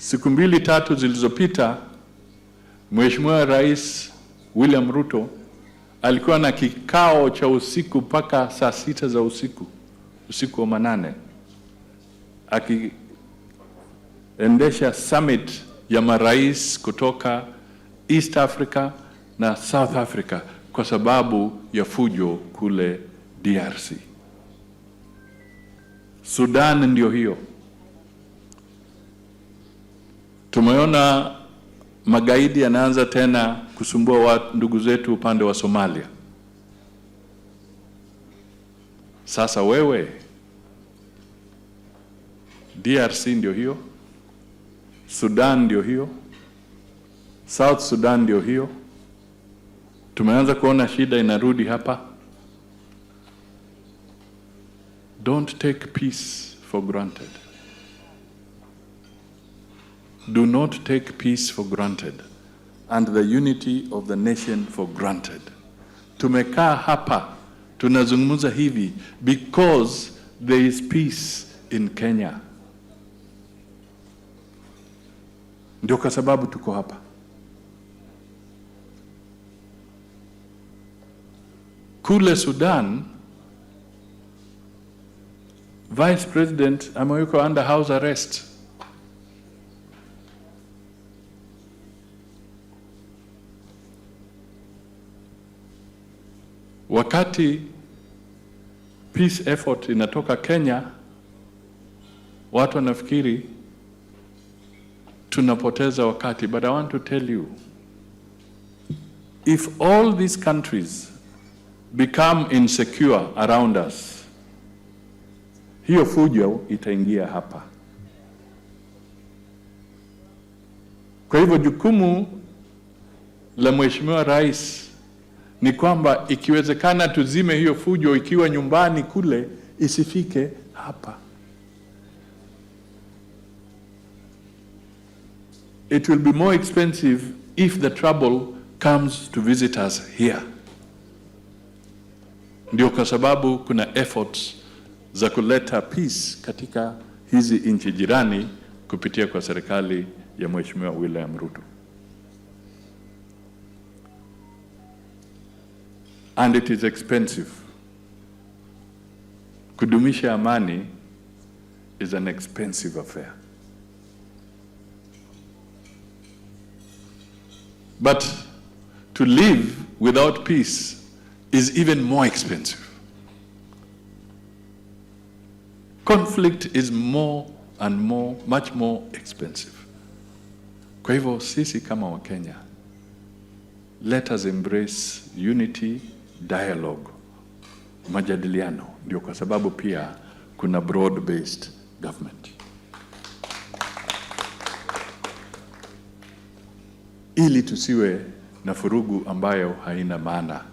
Siku mbili tatu zilizopita, Mheshimiwa Rais William Ruto alikuwa na kikao cha usiku mpaka saa 6 za usiku, usiku wa manane, akiendesha summit ya marais kutoka East Africa na South Africa kwa sababu ya fujo kule DRC. Sudan ndio hiyo. Tumeona magaidi yanaanza tena kusumbua ndugu zetu upande wa Somalia. Sasa wewe, DRC ndio hiyo, Sudan ndio hiyo, South Sudan ndio hiyo. Tumeanza kuona shida inarudi hapa. Don't take peace for granted. Do not take peace for granted and the unity of the nation for granted. Tumekaa hapa tunazungumza hivi because there is peace in Kenya. Ndio kwa sababu tuko hapa. Kule Sudan, Vice President amewekwa under house arrest. Wakati peace effort inatoka Kenya, watu wanafikiri tunapoteza wakati. But I want to tell you, if all these countries become insecure around us, hiyo fujo itaingia hapa. Kwa hivyo jukumu la Mheshimiwa Rais ni kwamba ikiwezekana tuzime hiyo fujo ikiwa nyumbani kule, isifike hapa. It will be more expensive if the trouble comes to visit us here. Ndio kwa sababu kuna efforts za kuleta peace katika hizi nchi jirani kupitia kwa serikali ya Mheshimiwa William Ruto. And it is expensive. Kudumisha amani is an expensive affair. But to live without peace is even more expensive. Conflict is more and more, much more expensive. Kwa hivyo sisi kama Wakenya, let us embrace unity, dialogue, majadiliano. Ndio kwa sababu pia kuna broad-based government. Ili tusiwe na furugu ambayo haina maana.